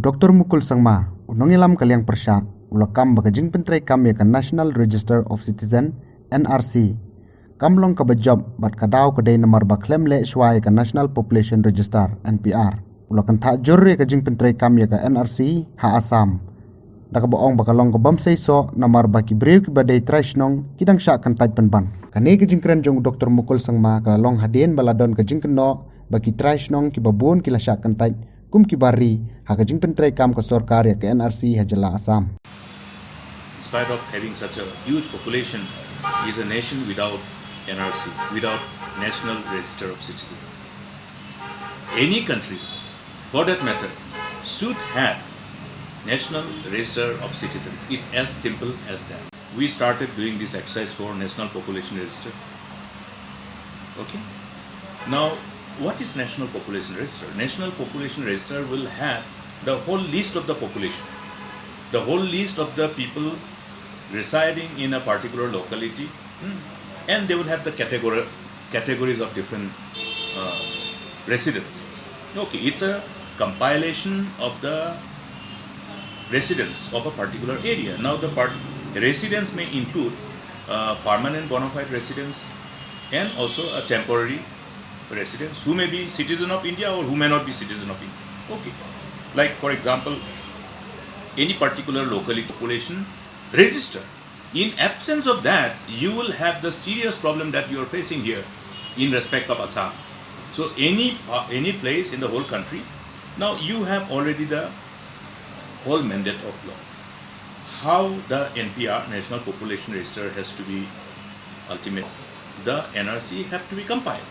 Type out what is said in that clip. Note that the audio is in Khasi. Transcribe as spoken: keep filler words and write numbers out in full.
Doktor Mukul Sangma, u nongïalam ka liang pyrshah, u la kam ba ka jingpyntreikam ïa ka National Register of Citizen, N R C, kam long kaba jop bad ka daw ka dei namar ba khlem leh shuwa ïa ka National Population Register, N P R. U la kynthah jur ïa ka jingpyntreikam ïa ka N R C ha Assam, da kaba ong ba ka long ka bym seisoh namar ba ki briew kiba dei trai shnong ki dang shah kyntait pynban. Kane ka jingkren jong u Doktor Mukul Sangma ka la long hadien ba la don ka jingkynnoh ba ki trai shnong kiba bun ki la shah kyntait kum kiba ri ha ka jingpyntreikam ka sorkar ïa ka N R C ha jylla Assam. In spite of having such a huge population, is a nation without N R C, without National Register of Citizens. Any country, for that matter, should have National Register of Citizens. It's as simple as that. We started doing this exercise for National Population Register. Okay? Now, what is National Population Register? National Population Register will have the whole list of the population, the whole list of the people residing in a particular locality, hmm, and they will have the category, categories of different uh, residents. Okay, it's a compilation of the residents of a particular area. Now, the part residents may include uh, permanent bona fide residents and also a temporary residents who may be citizen of India or who may not be citizen of India. Okay, like, for example, any particular locality population register. In absence of that, you will have the serious problem that you are facing here in respect of Assam. So any uh, any place in the whole country, now you have already the whole mandate of law. How the N P R, National Population Register, has to be ultimate, the N R C have to be compiled.